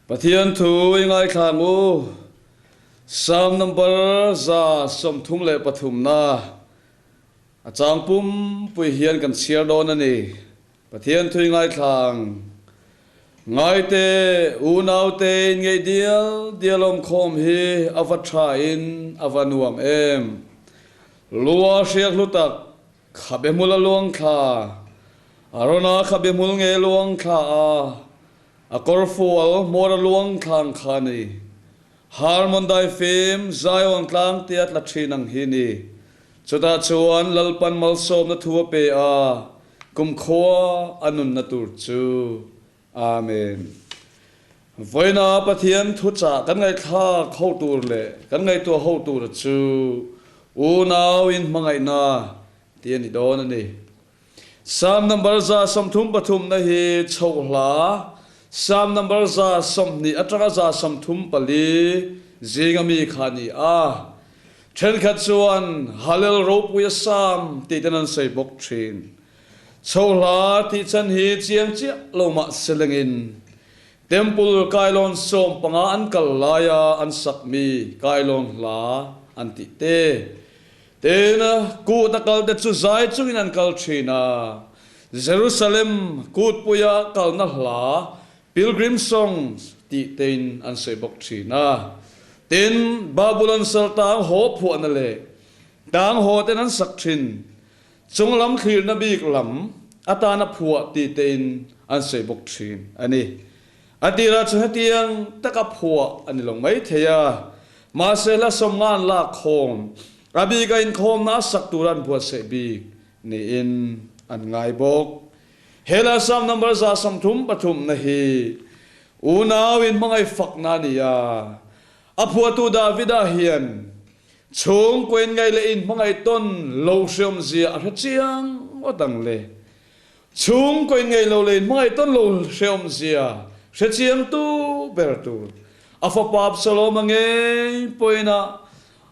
Pathian thu i ngaithla ang u. Psalm number 133 na a chang pumpui hian kan chhiar dawn a ni. Pathian thu i ngaithla ang. Ngaite, unaute in ngeih dial dial awmkhawm hi a va tha in a va nuam em. Lua hriak hlu tak Khabe hmul a luang thla. Arona khabe hmul nge luang thla a, a kawrfual hmawr a luang thla ang kha a ni. Harmon daifim Zion tlang tia tla thin ang hi ni. Chutah chuan Lalpan malsawmna thu a pe a, kumkhua a nunna tur chu. Amen. Vawiina Pathian thuchah kan ngaihthlak ho tur leh kan ngaihtuah ho tur chu unau in hmangaihna tih a ni dawn a ni. Psalm number 133 na hi chhoh hla Psalm number 120 atanga 134 zinga mi kha a ni a. Thenkhat chuan Hallel ropuia Psalm tih ten an sawi bawk thin. Chhohla tih chan hi chiang chiah lo mah selengin Temple kailawn 15 an kal laia an sakmi kailawn hla an tih te. Tin, kut a kal te chu zai chungin an kal thin a, Jerusalem kutpuia kalna hla Pilgrim Songs tih tein an sawi bawk thin a. Tin, Babulon sal tang haw phuahna leh tang haw ten an sak thin Chunglam thlirna bik lam atana phuah ti tein an sawi bawk thin a ni. A tirah chu hetiang taka phuah a ni lo mai thei a, mahse hla sawmnga an lak khawm, a bika inkhawmna a sak tura an buatsaih bik niin an ngai bawk. He hla Psalm number 133 na hi unau inhmangaih fakna a ni a, a phuahtu Davida hian Chhungkaw in ngaih leh in hmangaih tawn lo hreawm zia a hre chiang ngawt ang le. Chhungkaw in ngaih lo leh in hmangaih tawn lo hreawm zia hre chiang tu ber tur. A fapa Absalom-a ngei pawhin-a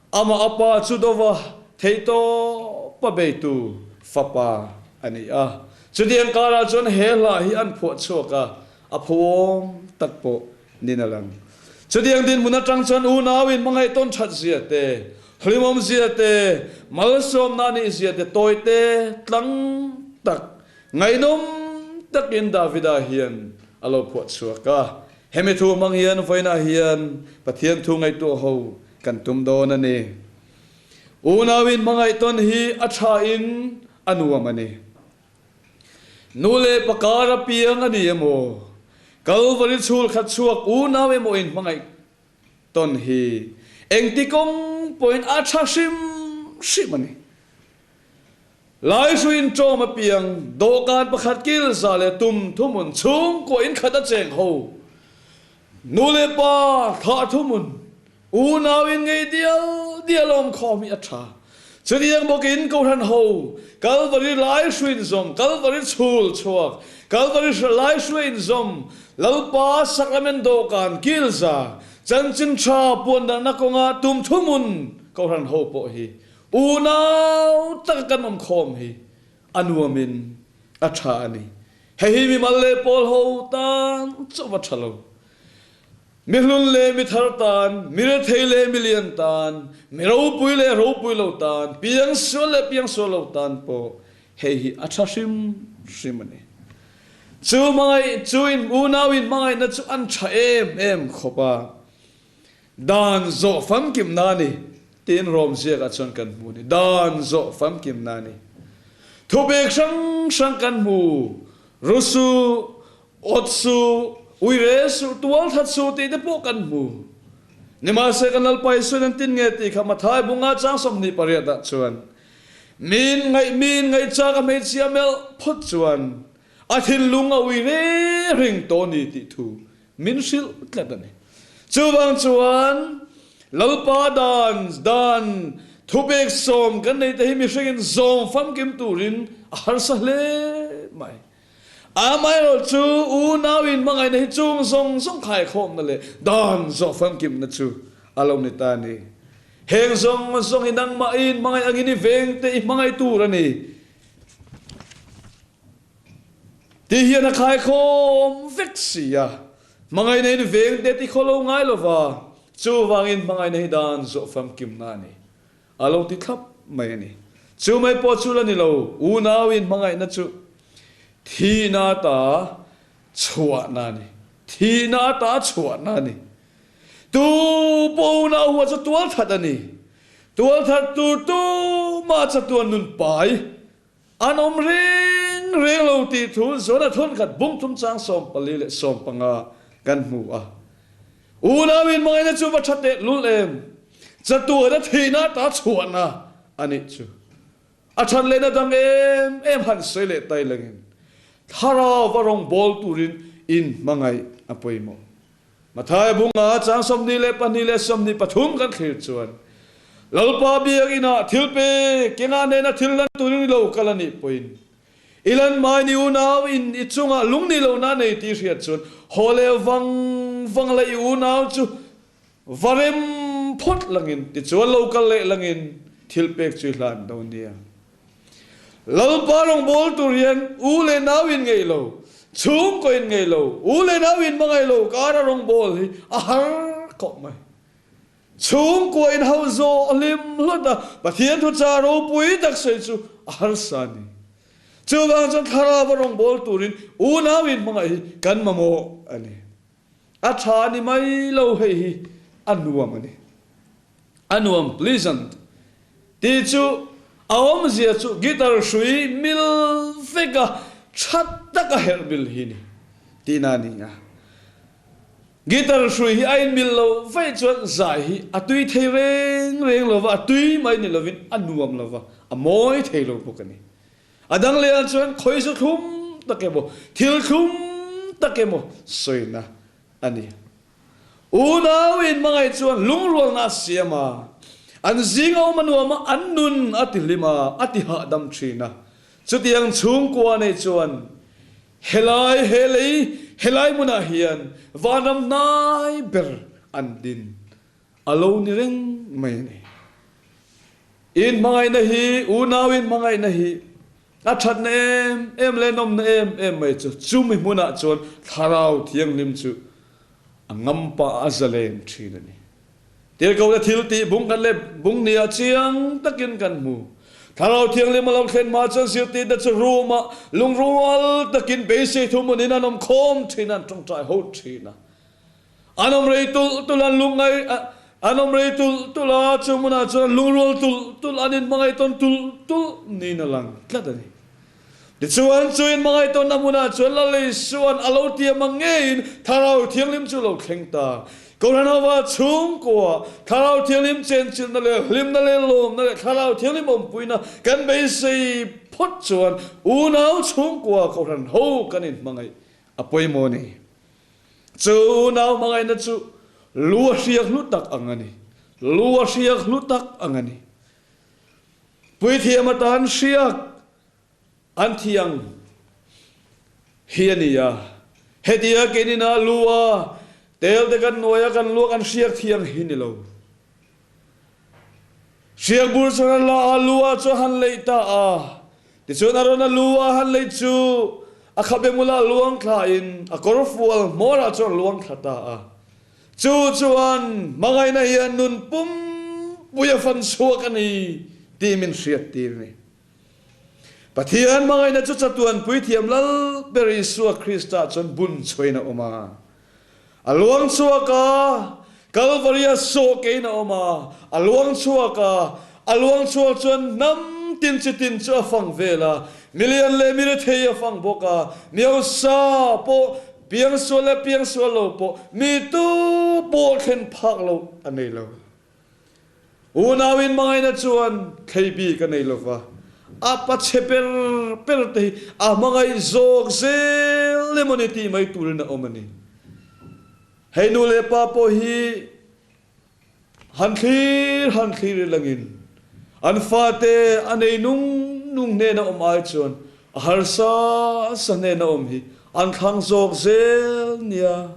amah a pa chu dova theihtawpa beitu fapa a ni a. Chutiang karah chuan he hla hi an phuah chhuak a, a phuawm tak pawh nin a lang. Chutiang dinhmun atang chuan unauin hmangaih tawn that zia te, hlimawm zia te, malsawmna nih zia te tawi te tlang tak, ngaihnawm takin Davida hian a lo phuah chhuak a. Hemi thu hmang hian vawiinah hian Pathian thu ngaihtuah ho kan tum dawn a ni. Unauin hmangaih tawn hi a tha in a nuam a ni. Nu leh pa kar a piang a ni emaw, Kalvari chhul khat chhuak unau emaw in hmangaih tawn hi engti kawng pawhin a tha hrim hrim a ni. Laihrui in ṭawm a piang, dawhkan pakhat kil za leh tum thuhmun chhungkua in khat a cheng ho. Nu leh pa thlah thuhmun Unau in ngei dial dial awm khawm hi a tha. Chutiang bawkin Kohhran ho, Kalvari lai hruin zawm, Kalvari chhul chhuak, Kalvari lai hruaiin zawm, Lalpa Sakramen dawhkan kilza, chanchin tha puandarhna kawnga tum thuhmun Kohhran ho pawh hi unau taka kan awm khawm hi a nuamin a tha a ni. Hei hi mimal leh pawl ho tan chauh a tha lo. Mi hlun leh mi thar tan, mi rethei leh mi lian tan, mi ropui leh ropui lo tan, piangsual leh piangsual lo tan pawh hei hi a tha hrim hrim a ni. Chu hmangaih, chu in unau in hmangaihna chu an tha em em khawp a, dan zawh famkimna a ni tiin Rom ziakah chuan kan hmu a ni. Dan zawh famkimna a ni. Thupek hrang hrang kan hmu, Rusu, Awt suh, uire suh, tual that suh tih te pawh kan hmu. Nimahse kan Lalpa Isuan an tin nge tih kha Mathai bunga chang 28 ah chuan Miin ngaih miin ngaihchak a hmeichhia melh phawt chuan a thinlung a uire ring tawh ni tih thu min hrilh tlat a ni. Chuvang chuan Lalpa dan dan thupek sawm kan nei te hi mihringin zawm famkim turin a harsa hle mai. Amaherawhchu, unau in hmangaihna hi chung zawng zawng khaikhawmna leh dan zawh famkimna chu a lo ni ta a ni. Heng zawng zawng hi nangmah in hmangaih angin i veng te i hmangaih tur a ni tih hian a khaikhawm vek si a. Hmangaihna in veng te ti khawlo ngai lova, chuvangin hmangaihna hi dan zawh famkimna a ni. A lo ti thlap mai a ni. Chu mai pawh chu la ni lo, unau in hmangaihna chu thihna ata chhuahna a ni. Thihna ata chhuahna a ni. Tu pawh unau hua chu tualthat a ni. Tualthat tur tumah chatuan nun pai An awm reng reng lo tih thu Zona thawnkhat bung thum chang 44 leh kan hmu a. Unau in hmangaihna chu va tha teh lul em? Chatuana thihna ata chhuahna a nih chu. A that lehna dang em em han sawi leh tai lengin thlarau va rawngbawl turin in hmangaih a pawimawh. Matthai bunga chang 22 leh 23 kan thlir chuan, Lalpa biakinah thil pek kengah nena thil lan turin i lo kal a nih pawhin, i lan mahni unau in i chungah lungni lohna a nei tih hriat chuan haw leh vang vang la i unau chu va rem phawt langin tichuan lo kal leh langin thil pek chu i hlan dawn nia. Lalpa rawngbawl tur hian u leh nau in ngeih lo, chhungkaw in ngeih lo, u leh nau in hmangaih lo kara rawngbawl hi a har khawp mai. Chhungkua in hauh zawh hlim hlawt a, Pathian thuchah ropui tak sawi chu a harsa a ni. Chuvang chuan thlarau a rawngbawl turin unau in hmangaih hi kan mamawh a ni. A tha ni mai lo hei hi a nuam a ni. A nuam pleasant tih chu a awmzia chu guitar hrui mil vek a tha taka herh mil hi ni tihna a ni a. Guitar hrui hi a inmil lo vaih chuan zai hi a tui thei reng reng lo va, a tui mai ni lovin a nuam lo va, a mawi thei lo bawk a ni. A dang leh ah chuan khawi zu thlum tak emaw, thil thlum tak emaw sawina a ni. Unau in hmangaih chuan lungrualna a siam a, an zing a awm a nuam a, an nun a ti hlim a, a ti hahdam thin a. Chutiang chhungkua nei chuan helai he lei helai hmunah hian vanram hnai ber an din a lo ni reng mai a ni. In hmangaihna hi, unau in hmangaihna hi a thatna em em leh nawmna em em mai chu chumi hmunah chuan Thlarau Thianghlim chu a ngampa a zalen thin a ni. Tirhkohna thil tih bung khat leh bung nia chiang takin kan hmu. Thlarau Thianghlim a lo thlen hma chuan zirtirna chu room-ah lungrual takin beisei thuhmunin an awm khawm thin a, an tawngtai ho thin a. An awm rei tulh tulh an lungngai an awm rei tulh tulh a, chu hmunah chuan lungrual tulh tulh an inhmangaih tawn tulh tulh niin a lang tlat a ni. Tichuan, chu inhmangaih tawnna hmunah chuan Lal Isua'n a lo tiam ang ngeiin Thlarau Thianghlim chu lo thleng ta. Kohhran hova chhungkua Thlarau Thianghlim chenchilhna leh hlimna leh lawmna leh Thlarau Thianghlim awmpuina kan beisei phawt chuan unau chhungkua Kohhran ho kan inhmangaih a pawimawh a ni. Chu unau hmangaihna chu lu a hriak hlu tak ang a ni. Lu a hriak hlu tak ang a ni. Puithiam atan hriak an thiang hi a ni a. Hetia keinin a lu a tel te kan nuai a kan lu a kan hriak thiang hi ni lo. Hriak bur chuan a la a, lu ah chuan han leih ta a. Tichuan a rawn a lu a han leih chu a khabe hmula luang thla in a kawrfual hmawr ah chuan luang thla ta a. Chu chuan hmangaihna hian nun pumpui a fan chhuak a ni tih min hriat tir a ni. Pathian hmangaihna chu chatuan puithiam Lal ber Isua Krista chuan bun chhuain a awm a. A luang chhuak a, Kalvaria sawh kein a awm a, a luang chhuak a, a luang chhuak chuan hnam tin chi tin chu a fang vel a, milian leh mirethei a fang bawk a, miosa pawh piangsual leh piangsual lo pawh mi tu pawh thlen phak loh a nei lo. Unau in hmangaihna chuan thlei bik a nei lova, a pachhe per per te hi a hmangaih zawk zel emaw ni tih mai turin a awm a ni. Hei nu leh pa pawh hi han thlir han thlir i langin an fate a nei nung nung hnena awm ai chuan a harsa sa hnena awm hi an thlang zawk zel nia.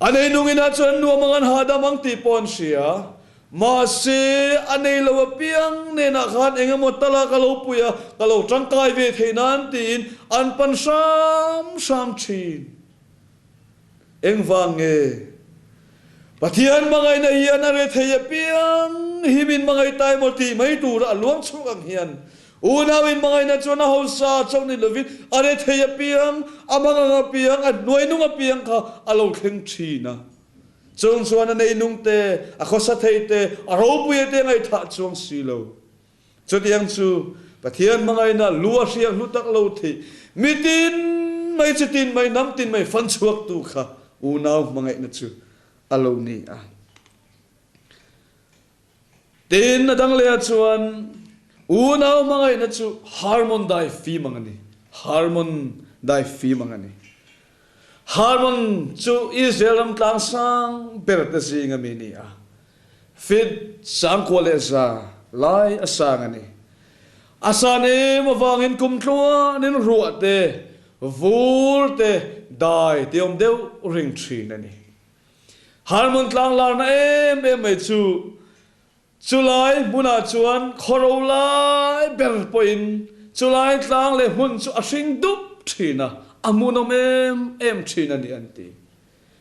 A nei nung inah chuan nuam ang an hahdam ang tih pawh an hria. Mahse, a nei lo apiang nenah khan eng emaw tala ka lo pui a, ka lo tangkai ve theih nan tiin an pan hram hram thin. Engvang nge? Pathian hmangaihna hian a rethei apiang hi min hmangaih ta emaw tih mai tura a luang chhuak ang hian unau inhmangaihna chuan a hausa chauh ni lovin a rethei apiang, a mangang apiang, a hnuainung apiang kha a lo thleng thin a. Chung chuan a neinung te, a khawsa thei te, a ropuia te ngaihthah chuang si lo. Chutiang chu Pathian hmangaihna lu a hriak hlu tak lo theih mitin mai chitin mai hnam tin mai fan chhuaktu kha unau hmangaihna chu a lo ni a. Tin, a dang lehah chuan unau hmangaihna chu Harmon dai fim ang a ni. Harmon dai fim ang a ni. Harmon chu Israel ram tlang sang ber te zing ami a ni a. Feet 91 lai a sang a ni. A san em avangin kum tluanin ruah te, vur te, dai te awm deuh ring thin a ni. Harmon tlang larna em em mai chu Chulai hmunah chuan khawro lai ber pawhin chulai tlang leh hmun chu a hring dup thin a, a hmunawm em em thin a ni an ti.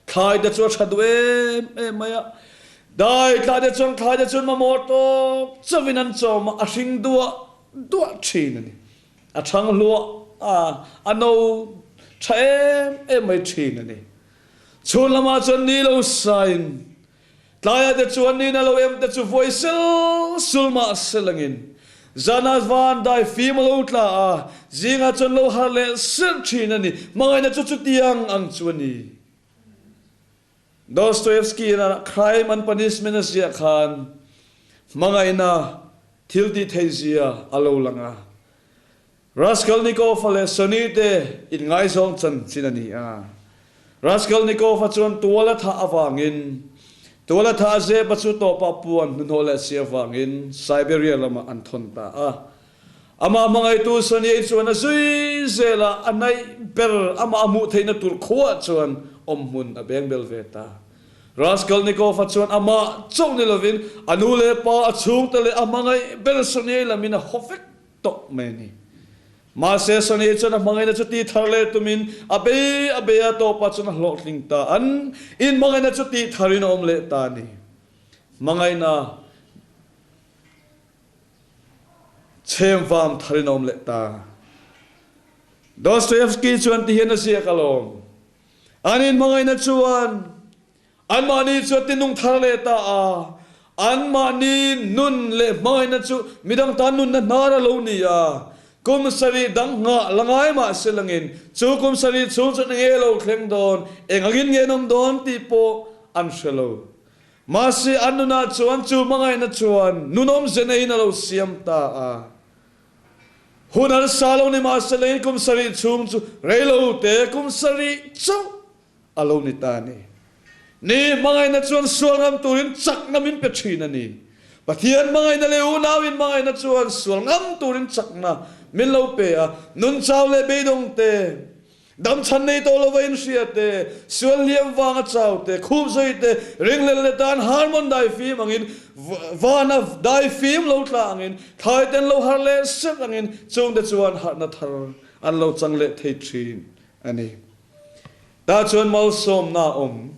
Thlai te chu a tha duh em em mai a, dai tla te chuan thlai te chuan mamawh tawk chauhin an chawm a, a hring duah duah thin a ni. A thang hluah a, a no tha em em mai thin a ni. Chhun lamah chuan ni lo sain Tlaiah te chuan nin a lo em te chu vuai sel sul mah selangin zanah van dai fim a lo tla a, zingah chuan lo har leh serh thin a ni. Hmangaihna chu chutiang ang chu a ni. Dostoevsky-in a Crime and Punishment a ziah khan hmangaihna thil tih theih zia a lo lang a. Raskolnikov-a leh Sonny te inngaizawng chanchin a ni a. Raskolnikov-a chuan tual a thah avangin tual a thah a zep a chu tawpah puan hnuhnawh leh si avangin Siberia lamah an thawn ta a. Amah hmangaihtu Sonny chuan a zui zel a, a hnaih ber amah a hmuh theihna tur khuah chuan awmhmun a beng bel ve ta. Raskolnikov-a chuan amah chauh ni lovin a nu leh pa, a chhungte leh a hmangaih ber Sonny lamin a haw vek tawh mai a ni. Mahse, Sonny chuan a hmangaihna chu tih thar leh tumin a bei a bei a, tawpah chuan a hlawhtling ta. An inhmangaihna chu tih tharin a awm leh ta a ni. Hmangaihna chhem vam tharin a awm leh ta. Dostoevsky chuan tihian a ziak alawm, An inhmangaihna chuan Anmahni chu a tinung thar leh ta a, anmahni nun leh hmangaihna chu midang tan nunna hnar a lo ni a. Kum sarih dang nghah la ngai mah se langin chu kum sarih chhung chuan enge lo thleng dawn, eng angin nge an awm dawn tih pawh an hre lo. Mahse an nunah chuan chu hmangaihna chuan nun awmze neiin a lo siam ta a. Hun harsa lo ni mah se langin kum sarih chhung chu reilo te kum sarih chauh a lo ni ta a ni. Ni hmangaihna chuan sual ngam turin chakna min pe thin a ni. Pathian hmangaihna leh unauin hmangaihna chuan sual ngam turin chakna min lo pe a, nun chau leh beidawng te, damchhan nei tawh lova inhria te, sual hliam vanga chau te, khup zui te, ringhlel leh tan harmon daifim angin, vana daifim lo tla angin, thlai ten lo har leh sep angin chungte chuan harhna thar an lo chang leh thei thin a ni. Tah chuan malsawmna a awm.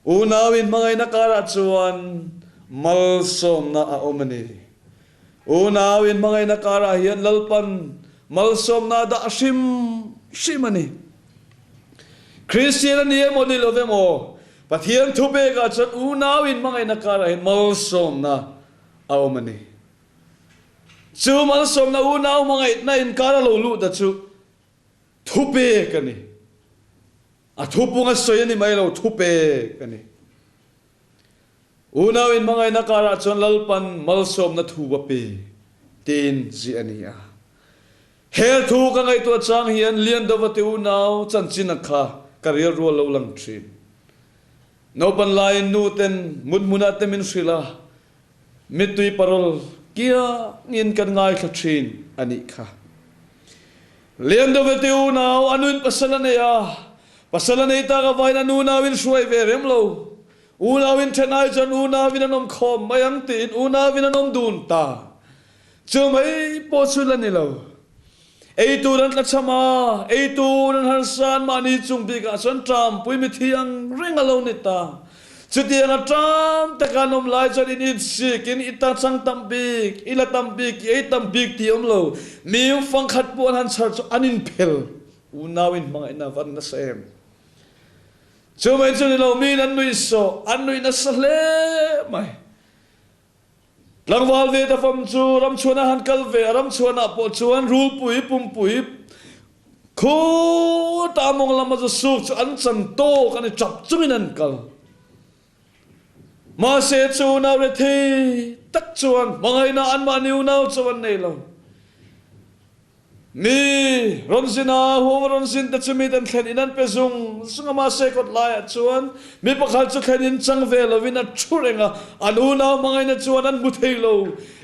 Unau inhmangaihna karah chuan malsawmna a awm a ni. Unau inhmangaihna karah hian Lalpan malsawmna a dah hrim hrim a ni. Kristian a ni emaw ni lo emaw, Pathian thupekah chuan unau inhmangaihna karah hian malsawmna a awm a ni. Chu malsawmna unau hmangaihna inkar a lo luh ta chu Thupek a ni. A thupung a sawi a ni mai lo, thupek a ni. Unau inhmangaihna karah chuan Lalpan malsawmna thu a pe tiin ziah a ni a. Hel thu ka ngaihtuah chang hian Liandova te unau chanchin kha ka rial rual lo lang thin. Naupan laiin nu ten mut hmunah te min hrilh a, Mittui parol kiangin kan ngaithla thin a nih kha. Liandovete unau a nun pasal a nei a, pasal a nei tak avain an unauin hruai ve rem lo. Unauin then ai chuan unauin an awm khawm mai ang tiin unauin an awm dun ta. Chu mai pawh chu la ni lo. Ei tur an tlachham a, ei tur an harsa an mahni chung bikah chuan ṭampui mithi ang reng a lo ni ta. Chutiang a ṭam taka an awm lai chuan in insikin i ta chang tam bik, i la tam bik, i ei tam bik tih a awm lo. Mi fangkhat pawh an han chhar chu an inphel. Unau in hmangaihna a van nasa em? Chu mai chu ni lo, miin an nuih sawh, an nuih nasa hle mai. Tlangval ve ta fam chu ramchhuan a han kal ve a, ramchhuan ah pawh chuan rulpui pumpui khuta mawng lama zu suk chu an chan tawk a ni, tap chungin an kal. Mahse chu unau rethei tak chuan hmangaihna anmahni unau chu an nei lo. Mi rawn zin a, huam a rawn zin te chu mi ten thlen in an pe zung zung a, mahse kawt laiah chuan mi pakhat chu thlen in chang ve lovin a thu reng a, an unau hmangaihna chuan an hmu thei lo.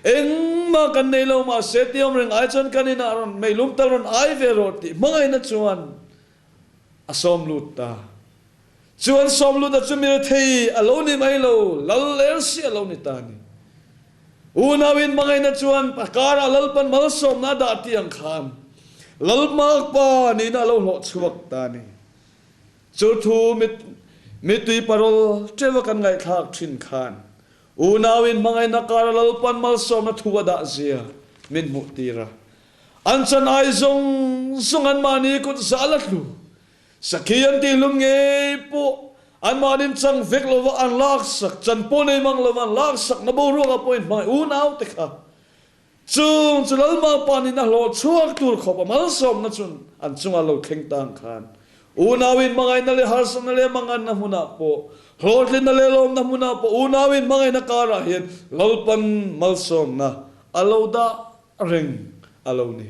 Engmah kan nei lo, mahse ti awm reng ai chuan kan inah rawn meilum tal rawn ai ve rawh tih hmangaihna chuan a sawm lut ta. Chu an sawm lut a chu mi rethei a lo ni mai lo, lal ler si a lo ni ta a ni. Unauin hmangaihna chuan a karah Lalpan malsawmna a dah tih ang khan Lalmakpa nihna a lo hlawh chhuak ta a ni. Chu thu mittui parawl teuh a kan ngaihthlak thin khan unauin hmangaihna kara Lalpan malsawmna thu a dah zia min hmuh tir a. An chan ai zawng zawng anmahni kut zal a tlu. Sakhi an tihlum ngei pawh anmahnin chang vek lova an laksak, chan pawh nei mang lova an laksakna boruakah pawh inhmangaih unau te kha chung chu Lalmang panin a hlawh chhuak tur khawp a malsawmna chu an chungah lo thleng ta ang khan unau inhmangaihna leh harsatna leh manganna hmunah pawh hlawhtlinna leh lawmna hmunah pawh unau inhmangaihna karah hian Lalpan malsawmna a lo dah reng a lo ni.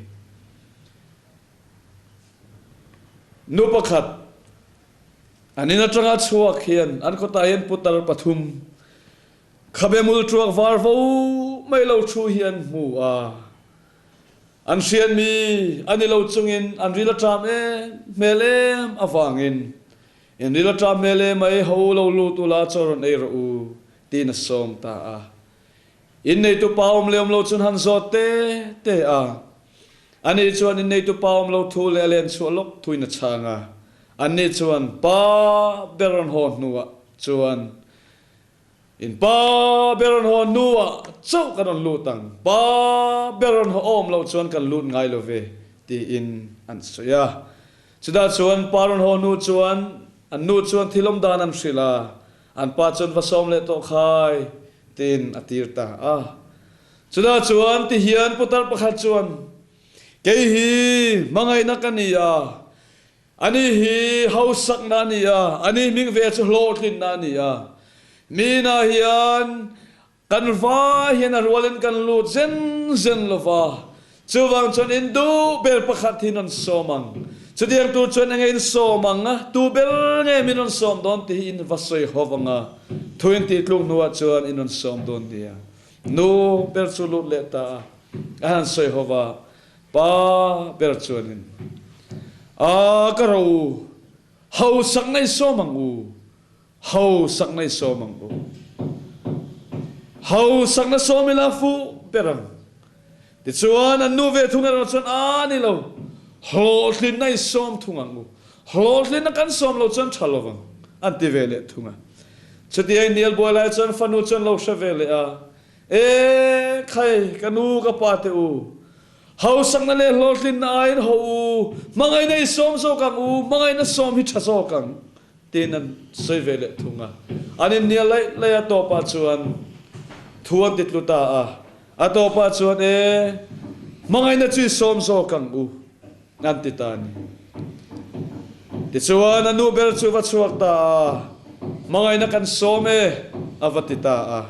Nu pakhat an in atanga chhuak hian an kawtah hian putar pathum khabe mul tuak var vo mai lo thu hi an hmu a. An hriatmi an i lo chungin an ril a ṭam em hmel em avangin in ril a ṭam hmel em mai ho lo lut ula chaw rawn ei rawh u tiin a sawm ta a. Inneitu pa awm leh awm lo chuan han zawt te te a. Ani chuan inneitu pa awm lo thu leh a len chhuah lawk thuin a chhang a. Anni chuan pa ber rawn haw hnuah chuan In pa ber rawn haw hnuah chauh kan rawn lut ang, pa ber rawn haw awm loh chuan kan lut ngai lo ve, tiin an sawi a. Chutah chuan pa rawn haw hnu chuan an nu chuan thil awm dan an hrilh a, an pa chuan va sawm leh tawh khai, tiin a tir ta a. Chutah chuan tihian putar pakhat chuan, Kei hi hmangaihna ka ni a, ani hi hausakna a ni a, ani hming ve chu hlawhtlinna a ni a. Mina hian kan vai hian a rualin kan lut zen zen lo va, chuvang chuan in duh ber pakhat hi in rawn sawm ang. Chutiang tur chuan enge in sawm ang a, tu ber nge min rawn sawm dawn tih hi in va sawi ho vang a, thu in tih tluk hnuah chuan in rawn sawm dawn nia. Nu ber chu lut leh ta a, a han sawi ho va, pa ber chuanin, A ka ro u, hausak nei sawm ang u, hausak nei sawm ang u. Hausakna sawm ila fuh ber ang. Tichuan an nu ve thung erawh chuan, A ni lo, hlawhtlinna i sawm thung ang u. Hlawhtlinna kan sawm lo chuan tha lo vang, an ti ve leh thung a. Chutia innial buai lai chuan fanu chuan lo hre ve leh a, E khai, ka nu ka pa te u, hausakna leh hlawhtlinna aiin ho u, hmangaihna i sawm zawk ang u, hmangaihna sawm hi tha zawk ang, tiin an sawi ve leh thung a. An innial laih laih a tawpah chuan thu an ti tlu ta a. A tawpah chuan e, hmangaihna chu i sawm zawk ang u, an ti ta a ni. Tichuan a nu ber chu va chhuak ta a, hmangaihna kan sawm e, a va ti ta a.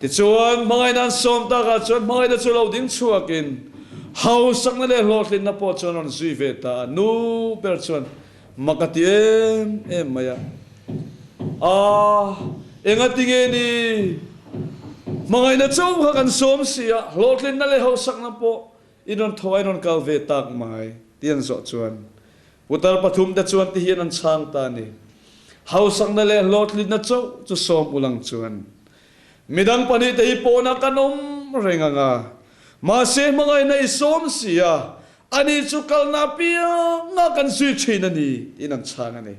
Tichuan hmangaihna an sawm takah chuan hmangaihna chu lo ding chhuakin hausakna leh hlawhtlinna pawh chuan a rawn zui ve ta a. Nu ber chuan Mak a ti em em mai a. A, engati nge ni? Hmangaihna chauh kha kan sawm si a, hlawhtlinna leh hausakna pawh in rawn thaw a, in rawn kal ve tak mai, tih an zawh chuan putar pathumte chuan ti hian an chhang ta a ni. Hausakna leh hlawhtlinna chauh chu sawm ulang chuan midang pahnihte hi pawnah kan awm reng ang a, mahse hmangaihna i sawm si a. Ani chu kalna apiangah kan zui thin a ni, tiin an chhang a ni.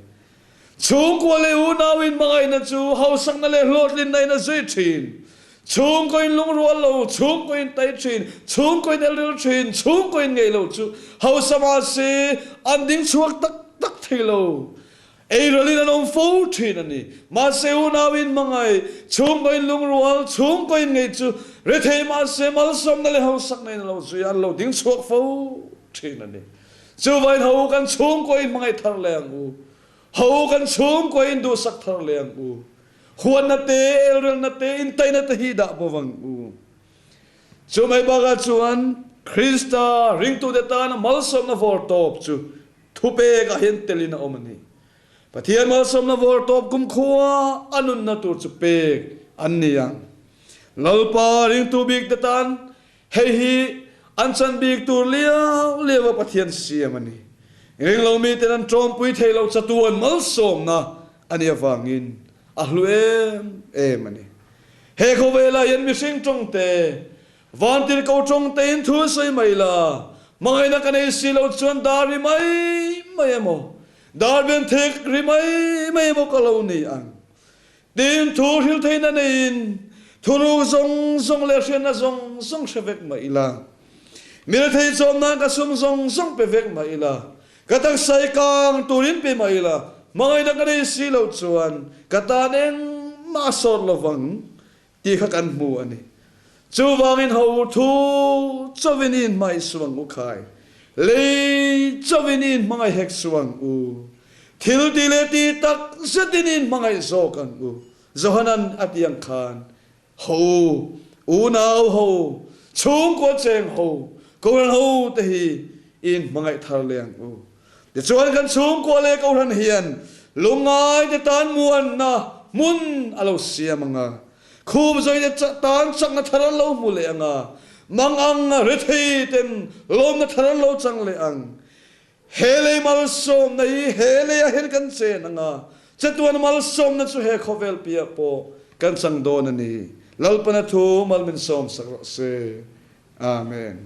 Chhungkua leh unau inhmangaihna chu hausakna leh hlawhtlinna in a zui thin. Chhungkaw in lungrual lo, chhungkaw in tai thin, chhungkaw in elril thin, chhungkaw in ngeih lo chu hausa mahse an ding chhuak tak tak thei lo. Eiralin an awm fo thin a ni. Mahse unau in hmangaih, chhungkaw in lungrual, chhungkaw in ngeih chu rethei mahse malsawmna leh hausakna in a lo zui a, an lo ding chhuak fo thin a ni. Chuvain ho kan chhungkaw in hmangaih thar leh ang u. Ho kan chhungkaw in duhsak thar leh ang u. Huanna te, elrelna te, intaina te hi dah bo ang u. Chu mai bakah chuan Krista ringtute tana malsawmna vawrtawp chu thupekah hian telin a awm a ni. Pathian malsawmna vawrtawp kumkhua a nunna tur chu pek an ni ang. Lalpa ringtu bikte tan Hei hi an chan bik tur liau liau a Pathian siam a ni. Ringlo miten an tawmpui thei lo chatuan malsawmna a nih avangin a hlu em em a ni. He khawvelah hian mihring tawngte, vantirhko tawngtein thu sawi mai la, hmangaihna ka nei si lo chuan dar ri mai mai emaw, dar benthek ri mai mai emaw ka lo ni ang. Tin, thu hril theihna neiin thuruk zawng zawng leh hriatna zawng zawng hre vek mah ila, mi rethei chawm nan ka sum zawng zawng pe vek mah ila, ka taksa i kang turin pe mah ila, hmangaihna ka nei si loh chuan ka tan engmah a sawt lovang tih kha kan hmu a ni. Chuvangin ho thu chauhin i inhmangaih suh ang u khai, lei chauhin i inhmangaih hek suh ang u, thil ti leh ti tak zetin i inhmangaih zawk ang u. Johanan a ti ang khan, Ho u, unau ho, chhungkua cheng ho, Kohhran ho te hi i inhmangaih thar leh ang u. Tichuan kan chhungkua leh Kohhran hian lungngaite tan muanna hmun a lo siam ang a. Khum zawite tan chakna thar an lo hmu leh ang a, mangang rethei ten lawmna thar an lo chang leh ang. He lei malsawmna hi he leiah hian kan chen ang a, chatuan malsawmna chu he khawvel piah pawh kan chang dawn a ni. Lalpana thu mal min sawmsak rawh se. Amen.